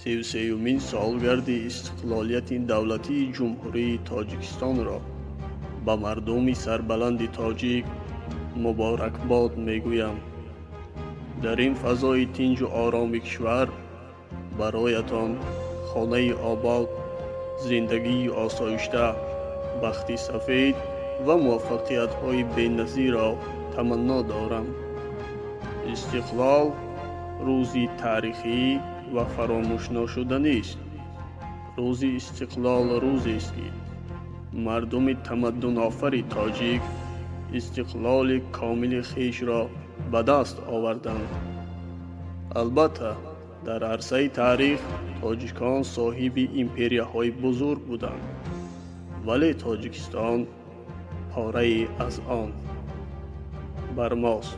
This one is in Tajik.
33-юмин солгарди истиқлолияти давлатии Ҷумҳурии Тоҷикистонро ба мардуми сарбаланди тоҷик муборакбод мегӯям. Дар ин фазои тинҷу ороми кишвар бароятон хонаи обод, зиндагии осоишта, бахти сафед ва муваффақиятҳои беназирро таманно дорам. Истиқлол рӯзи таърихӣ ва фаромӯшношуданист. Рӯзи истиқлол рӯзест, ки мардуми тамаддунофари тоҷик истиқлоли комили хешро ба даст оварданд. Албатта, дар арсаи таърих тоҷикон соҳиби империяҳои бузург буданд, вале Тоҷикистон порае аз он бар мост.